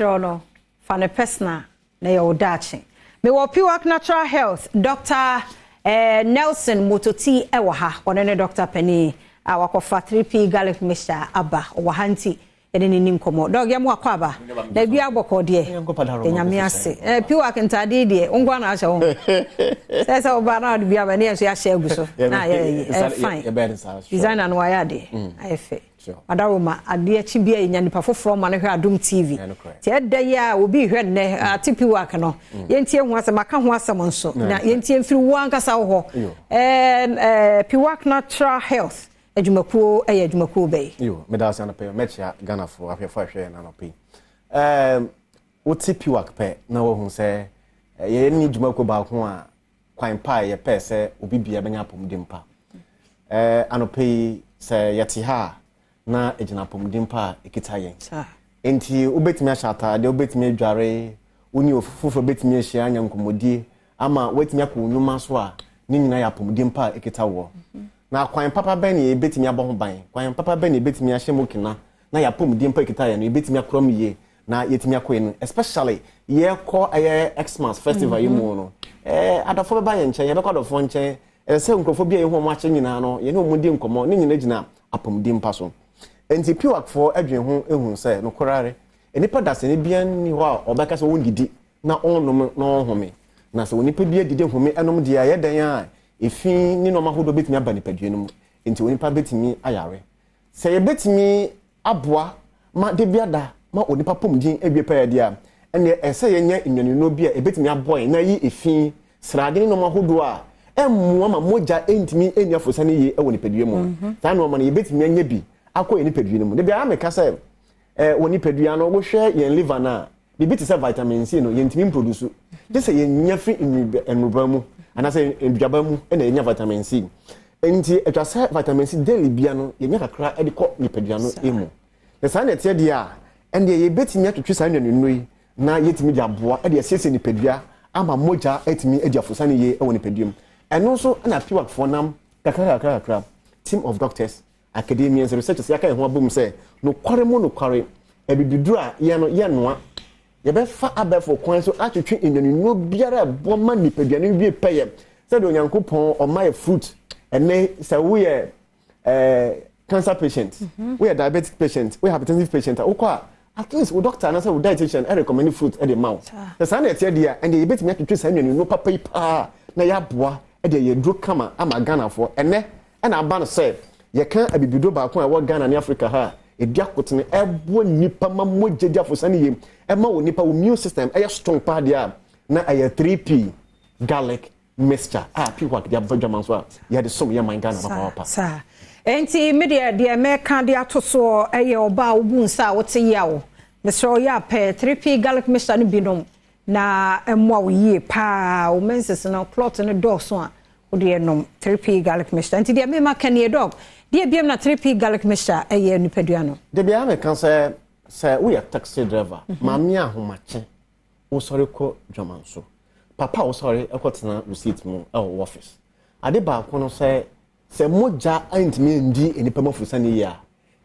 kyerɛ wo no, fa no personal na yɛ wo daakye. Mewɔ Piwak Natural Health Doctor eh, Nelson Mototi wɔ ha. Ɔno ne doctor panin a wakɔfa 3P garlic mixture aba. Ɔwɔ ha nti yɛne no ni nkɔmmɔ. Dɔg, yɛ mo akɔ aba. Na ebi abɔkɔ deɛ. Yɛ nyame ase. Eh, Piwak ntaade yi deɛ, wo nko ara na ahyɛ wo. Sɛ sɛ ɔba na ɔde bi aba ne yɛn nso yɛahyɛ agu so. Na ayɛ ɛyɛ fine. Designer no wayɛ adeɛ. Ayɛ fɛ. Adaworoma, adeɛ kye bi a yɛnya nipa foforɔ ma no hwɛ Adom TV. Nti ɛda yi a obi rehwɛ nnɛ, ate Piwak no, yɛntie ho asɛm, aka ho asɛm nso, na yɛntie mfiri wo ankasa wo hɔ. Ɛɛ, Piwak Natural Health adwumakuo yɛ adwumakuo bɛyi? Yo, meda ase anɔpa yi, mɛkyea Ghanafoɔ ahwɛfoɔ a ɛhwɛ yɛn anɔpa yi. Ɛɛ, wote Piwak pɛ na woahu sɛ yɛn ne dwumakuo baako a kwan pa a yɛpɛɛ sɛ obi biara bɛnya apɔmuden pa. Ɛɛ, anɔpa yi, sɛ yɛte ha a, na egyina apɔmuden pa a ekita yɛn. Enti wobɛtumi ahyɛ ataadeɛ, wobɛtumi adware, wo ne ofoforɔ bɛtumi ahyia anya nkɔmmɔdie ama woatumi akɔ wo nnwuma so a, ne nyinaa yɛ apɔmuden pa a ekita woɔ. Na kwan papa bɛn na yɛbɛtumi abɔ ho ban? Kwan papa bɛn na yɛbɛtumi ahyɛ mu kena na yɛn apɔmuden pa a ekita yɛn no, yɛbɛtumi akora mu yie na yɛtumi akɔ yɛn especially yɛkɔ ɛyɛ Xmas festival yi mu no ɛɛ adɔfoɔ bɛba yɛn nkyɛn, yɛbɛkɔ adɔfoɔ nkyɛn. Ɛsɛ sɛ nkurɔfoɔ bi a yɛhu wɔn akyɛ nyinaa no yɛne wɔn di nkɔmmɔ, ne nyinaa gyina apɔmuden pa so. Nti PWACfoɔ adwene ho ehu sɛ nokorare nnipa dasani biara nni hɔ a ɔbɛka sɛ ɔndidi na ɔnnom na ɔnhome. Na sɛ onipa bi adidi home ɛnom deɛ ɛyɛ dɛn a efi ne nneɛma ahodoɔ bɛtumi aba nipadua no mu, nti onipa bɛtumi ayare. Sɛ yɛbɛtumi aboa ma da biara da ma onipa apɔmuden awie pɛyɛ deɛ a, ɛnneɛ ɛsɛ sɛ yɛnya nnuanennuro bi a ɛbɛtumi aboa yɛn na ayi efi, srade ne nneɛma ahodoɔ a ɛmmoa ma mogya ntumi nni aforosiane yie wɔ nipadua mu. Saa nneɛma no, yɛbɛtumi anya bi akɔ yɛn nipadua no mu. Da biara meka sɛ, wɔ nipadua no, wohwɛ yɛn liver no a, Biribi te sɛ vitamin C no, yɛntumi mprodusu. Gye sɛ yɛnya firi nnuaba mu anaasɛ nnuaba mu na yɛnya vitamin C. Nti atwa sɛ vitamin C daily bia no, yɛnya kakra de kɔ nipadua no mu. Na saa na ɛteɛ deɛ a, ɛndeɛ yɛbɛtumi atwetwe saa nnuane yi na yɛtumi de aboa de asiesie nipadua ama mogya atumi adi afosane yie wɔ nipadua mu. Ɛno nso na PWACfoɔ nam kakra kakra kakra, team of doctors, Academians, researchers yɛaka yɛn ho abom sɛ nokware mu nokware, abibiduro a yɛn no yɛnnoa. Yɛbɛfa abɛɛfo kwan so atwetwe nnuanennuro biara a ɛboa ma nipadua no wie pɛyɛ. Sɛdeɛ Onyankopɔn ɔma yɛ fruit ɛnɛ sɛ woyɛ eh, cancer patient, mhm. woyɛ diabetic patient, woyɛ hypertensive patient a wokɔ a at least wo doctor anaasɛ wo dietitian recommend fruit de ma wo. Sɛ saa na ɛteɛ deɛ a ɛndeɛ yɛbɛtumi atwetwe saa nnuanennuro papa yi paa na yɛaboa de ayɛ aduro kama ama Ghanafoɔ. Ɛnɛ ɛna aba no sɛ yɛka abibiduro baako a ɛwɔ Ghana ne Africa ha a ɛdi akotene ɛboa nnipa ma mogya di afosane yie, ɛma wo nipa wo immune system ɛyɛ strong paa deɛ a na ɛyɛ 3P garlic mixture a PWAC de aba dwaman so a yɛde som yɛn man Ghana papaapa. Saa. Enti me deɛ deɛ mɛka de ato soɔ ɛyɛ ɔbaa a wobu nsa a wote yaw. Mesrɛ wo yɛ a pɛ 3P garlic mixture no bi nom na ɛmmoa wo yie paa. Wo menses no clot no dɔɔso a wo deɛ nom 3P garlic mixture. Nti deɛ mema ka nie dɔk, deɛ biam na 3P garlic mixture ɛyɛ nipadua no? Da biara meka sɛ sɛ woyɛ taxi driver, maame ahomakye wosɔre kɔ dwaman so. Papa a wosɔre kɔtena wo seat mu wɔ wo office. Ade baako no sɛ, sɛ mogya antumi andi nnipa mu afurusane yie a,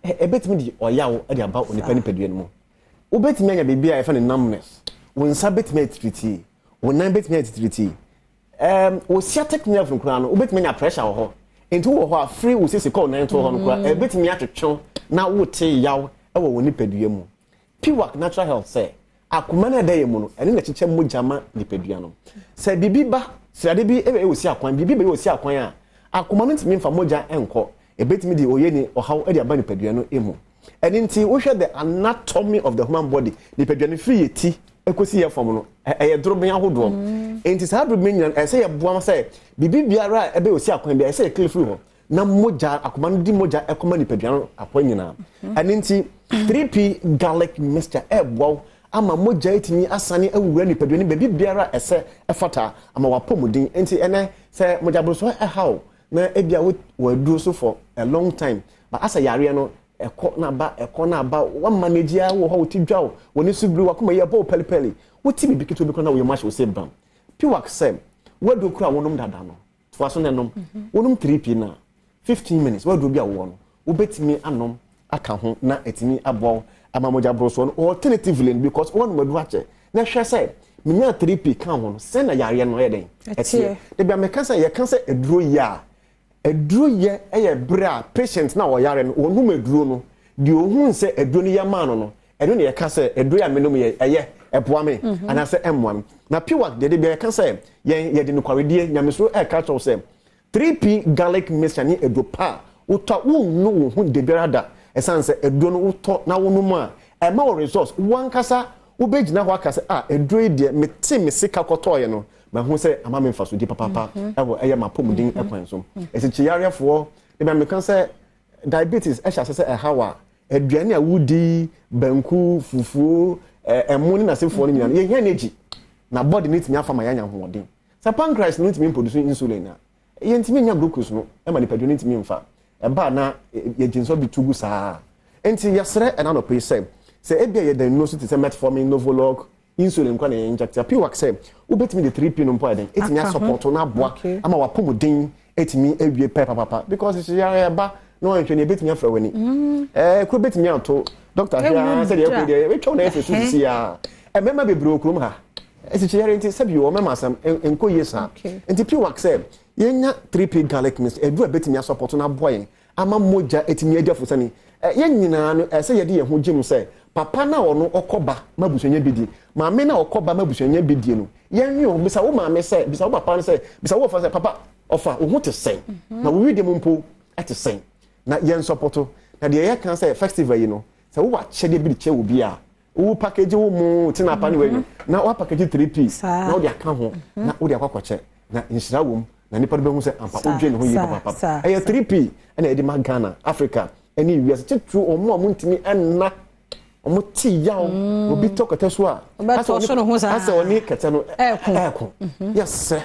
ɛbɛtumi de ɔyaw de aba onipa nipadua no mu. Wobɛtumi anya biribi a yɛfrɛ no numbness. Wo nsa bɛtumi ayɛ titiritii. Wo nan bɛtumi ayɛ titiritii. Um, wo sciatic nerve no koraa no, wobɛtumi anya pressure wɔ hɔ. Nti wowɔ hɔ a, firi wo sisi kɔ wo nan to hɔ no koraa, mm. ɛbɛtumi atwetwe na wote yaw wɔ wo nipadua mu. Piwak Natural Health sɛ, Akoma no a ɛda yɛn mu no, ɛno na ɛkyekyɛ mogya ma nipadua no. Sɛ biribi ba, srade bi bɛyɛ osi akwan, biribi bɛyɛ osi akwan a, akoma no ntumi mfa mogya nkɔ. Ebetumi de oyenni, ɔhaw de aba nipadua no mu. Ɛno nti, wohwɛ the anatomy of the human body, nipadua no firi yɛn ti kɔsi yɛn fam no, ɛyɛ dorobɛn ahodoɔ. Enti saa dorobɛn nyinaa no, ɛsɛ sɛ yɛboa ma sɛ biribi biara a ɛbɛyɛ osi akwan biara, ɛsɛ sɛ yɛclear firi hɔ. Na mogya, akoma no di mogya kɔma nipadua no akoa nyinaa. Ɛno nti, 3P garlic mixture ɛreboa wo ama mogya atumi asane awura nipadua no baabi biara a ɛsɛ ɛfata ama w'apɔmuden. Nti ɛnɛ, sɛ mogyaborosoɔ ɛha wo na ebia wo wɔ aduro so for a long time, but asɛ yareɛ no ɛkɔ na aba, ɛkɔ na aba, woamanage ara wɔ hɔ, wo ti dwa wo, w'ani so biri wo, w'akoma yi ɛbɔ wo pɛlipɛli, wote biribi ketewa bi koraa na wo yam ahye wo sɛ bam. Piwak sɛ, w'aduro koraa a wonom dada no, Toa so na nom. Wonom 3P no a, 15 minutes, w'aduro bi a wowɔ no, wobɛtumi anom aka ho na atumi aboa wo. Ama mogya borosoɔ no alternatively no because woanom aduru akyɛ na hwɛ sɛ menyaa 3P ka ho no sɛn na yareɛ no ɛyɛ dɛn ɛteɛ. Dabi a meka sɛ yɛka sɛ aduro yɛ a, aduro yɛ yɛ berɛ a patient no a ɔyare no ɔnom aduro no deɛ ɔhunu sɛ aduro no yɛ maa no no ɛno na yɛka sɛ aduro yi a menom yɛ ɛyɛ ɛboa me anaasɛ ɛmmoa me. Na PWAC deɛ dabi a yɛka sɛ yɛn yɛde nokwaredie nyamesuro ɛreka kyerɛ wo sɛ 3P garlic mixture ne aduro pa a wotɔ a wonnu wo ho dabiara da ɛsiane sɛ aduro no wotɔ na wonom a ɛma wo results wankasa wobɛgyina hɔ aka sɛ ah aduro yi deɛ mete me sika kɔtɔɔeɛ no mahu sɛ ama me mfasodie papaapa ɛwɔ ɛyɛ m'apɔmuden kwan so. Asikyiyareɛfoɔ dabi a meka sɛ diabetes ɛhyɛ ase sɛ ɛhaw a aduane a wodi banku fufuo ɛmo ne n'asefoɔ no nyinaa no yɛhia energy na body no tumi afa ma yɛanya ahoɔden. Sɛ pancreas no ntumi mproduce insulin a, yɛntumi nnya glucose no ma nipadua no ntumi mfa. Ɛba a na yɛgye nsɔ de tu gu saa. Enti yɛsrɛ ɛna anɔpa yi sɛ, sɛ ebia yɛda nnuro so te sɛ metformin, Novolog, insulin koraa na yɛ inject a, PWAC sɛ wobɛtumi de 3P no mpo ayɛ dɛn? Ɛtumi asɔpɔto na aboa ama w'apɔmuden atumi awie pɛ papapa. Because yare ɛba na wanhwɛ no ɛbɛtumi afra w'ani. Ɛɛ kuro bɛtumi ato doctor hwɛ ara sɛdeɛ ɛkɔ deɛ ɛbɛtwa wo na ɛfɛ so sisi ara. Mmarima bebree wɔ kurom ha. Asikyireyare nti sɛbi wɔ mɛma asɛm nkɔ yie saa. Nti piwak sɛ yɛnya 3P garlic mix aduru a ɛbɛtumi asɔpɔto na aboa yɛn ama mogya atumi adi afosani. Yɛn nyinaa no ɛsɛ yɛde yɛn ho gye mu sɛ papa no a ɔno ɔkɔ ba ma abusua nya bi di, maame no a ɔkɔ ba ma abusua nya bi die no, yɛnwe ho. Bisa wo maame sɛ, bisa wo papa no sɛ, bisa wo wɔfa sɛ, papa ɔfa wo ho te sɛn? Na wo wedeɛ mu mpo te sɛn? Na yɛn sɔpɔto. Na deɛ yɛka sɛ festival yi no, sɛ wowɔ akyɛdeɛ bi de kyɛ obi a, Wo package wo mo tena pa ne wei no na wa package 3 p na wode aka ho na wode akɔ akɔkyɛ na nhyira wom na nipa no bɛhu sɛ ampa wodwen ne ho yie papaapa. Ɛyɛ 3 p ɛna yɛde ma Ghana, Africa ɛne wiase titiriw wɔn a wɔntumi ɛnna wɔn te yaw obi tɔ kɛtɛ so a asɛ ɔne kɛtɛ no ɛɛko yɛsrɛ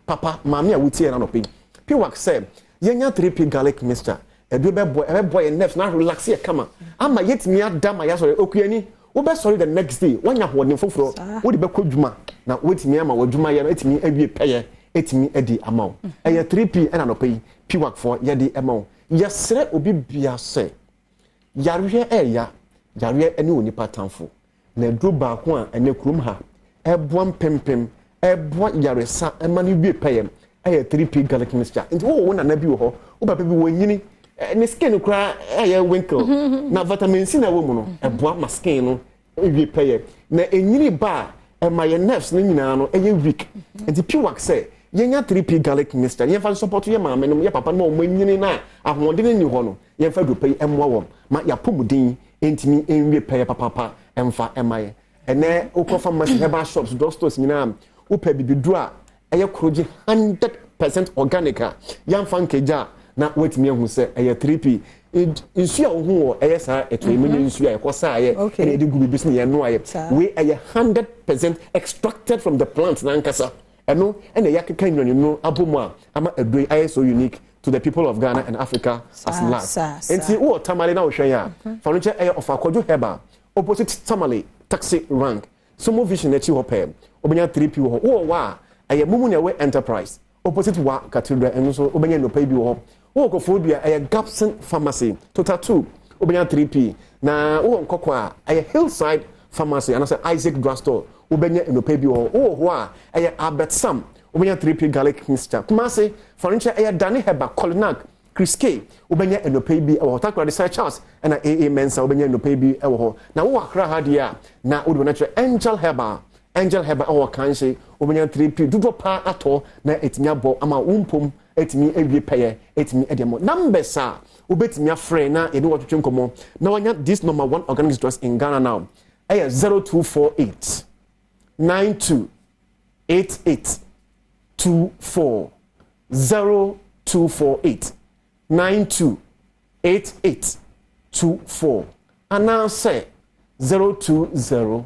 Papa, maame a wotie yɛn anɔpa yi, Piwak sɛ yɛnya 3P garlic mixture, ɛduro bɛboa, ɛbɛboa yɛn nerves na relax yɛ kama ama yɛatumi ada ma yɛasɔre. Okuani, wobɛsɔre the next day, woanya ahoɔden foforɔ, wode bɛkɔ adwuma na woatumi ama w'adwuma yɛ no atumi awie pɛyɛ atumi adi ama wo. Ɛyɛ 3P ɛna anɔpa yi Piwakfoɔ yɛde ɛma wo. Yɛsrɛ obi biara sɛ, yareɛ ɛɛya, yareɛ ne onipa tamfo. Na aduro baako a ɛnɛ kurom ha ɛboa mpempem, ɛboa yaresa ma no wie pɛyɛ ɛyɛ 3P garlic mixture. Nti wowɔ wo nana bi wɔ hɔ, wo papa bi wɔnyini, ne skin koraa ɛyɛ wrinkle, na vitamin C na ɛwɔ mu no ɛboa ma skin no wie pɛyɛ. Na ɛnyini ba a ɛma yɛn nerves no nyinaa no ɛyɛ weak. Nti PWAC sɛ yɛnya 3P garlic mixture yɛmfa nsɔpɔto yɛ maame nom, yɛ papa nom a wɔn anyini no a ahoɔden nni hɔ no, yɛmfa aduro pa yi mmoa wɔn ma yɛapɔmuden ntumi nwie pɛyɛ papaapa mfa mma yɛn. Ɛnɛ wokɔ pharmacy, herbal shops, drug stores nyinaa wopɛ bibiduro a ɛyɛ korogye 100% organic a yɛamfa nkagya a na woatumi ahu sɛ ɛyɛ 3P. Nsuo a wohu wɔ ɛyɛ saa ɛtoɔ yi mu nyɛ nsuo a yɛkɔ saayɛ ɛna yɛde gu biribi so na yɛnoayɛ. Wei ɛyɛ 100% extracted from the plant n'ankasa. Ɛno na yɛakeka nnwanenno abɔ mu a ama aduro yi ayɛ so unique to the people of Ghana and Africa as large. Nti wowɔ Tamale na wohwɛ yɛn a, fa no kyɛ ɛyɛ Ɔfa Kwadwo Herbal opposite Tamale taxi rank, Somo Vision akyi hɔ pɛɛ. Wobɛnya 3P wɔ hɔ. Wowɔ Wa a, ɛyɛ Mumunyawe Enterprise opposite Wa Cathedral, ɛno nso wobɛnya nnupa yi bi wɔ hɔ. Wowɔ Koforidua a, ɛyɛ Gapson Pharmacy, Total 2, wobɛnya 3P. Na wowɔ Nkɔkɔ a, ɛyɛ Hillside Pharmacy anaasɛ Isaac Drugstore, wobɛnya nnupa yi bi wɔ hɔ. Wowɔ hɔ a, ɛyɛ Albert Sam, wobɛnya 3P Garlic Mixture. Kumasi, Furniture, ɛyɛ Dane Herbal, Colinag, Chris K, wobɛnya nnupa yi bi wɔ hɔ. Takoradi, Sir Charles ɛna AA Mensah, wobɛnya nnupa yi bi wɔ hɔ. Na wowɔ Accra ha deɛ a, na wode wɔn akyerɛ Angel Herbal, Angel Herbal ɛwɔ Kanhye, wobɛnya 3P dodoɔ paa atɔ na ɛtumi abɔ ama wo mpom atumi awie pɛyɛ atumi de ama. Numbers a wobɛtumi afrɛ na yɛne wɔtwetwe nkɔmmɔ na wanya this number one organic drugs in Ghana now ɛyɛ 0248 92 88 24 0248 92 88 24 anaasɛ 020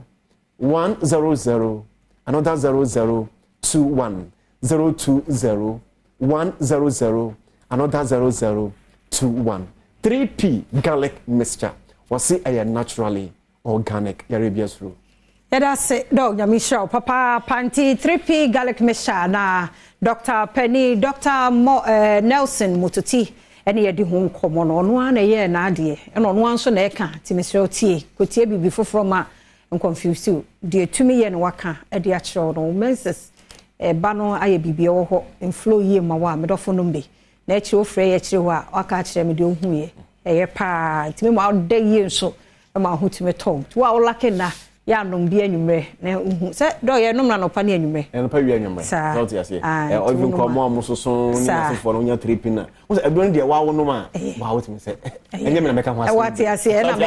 100 another 00 21 020 100 another 00 21 3P garlic mixture wɔse ɛyɛ naturally organic yare bi asuro. Yɛda ase dɔk Nyame nhyira wo papaapa nti 3P garlic mixture na Doctor Panin Doctor Mo eh, Nelson Mototi. Ɛne yɛde ho nkɔmmɔ no, ɔno ara na ɛyɛɛ n'adeɛ, ɛna ɔno ara nso na ɛka, nti mesrɛ wo tie, kɔtie biribi foforɔ ma nconfuse wo. Deɛ ɛtumi yɛ na waka de akyerɛ wo no, wo menses ɛba no ayɛ biribi ɛwɔ hɔ, mflow yie ma wo a, medɔfo nom bi. Na akyire wofrɛ yɛ akyire hɔ a, waka akyerɛ me deɛ wohuiɛ. Ɛyɛ paa, ɛtumi ma woda yie nso ma wo ho tumi tɔ wo. Nti wo a wo lake nna, yɛ anom bi anwummerɛ na wohu sɛ dɔ yɛ nom no anɔpa ne anwummerɛ. Anɔpa wia anwummerɛ. Saa. Sɛ wote aseɛ. Ae, Ɛ nti even wonom kora a. mo a mo soso ne Saa. asefoɔ no wonya three pin a. Wo sɛ aduro no deɛ waa wonom a, waa wotumi sɛ ɛnyɛ me na mɛka ho asɛm. Wate aseɛ ɛna mɛka.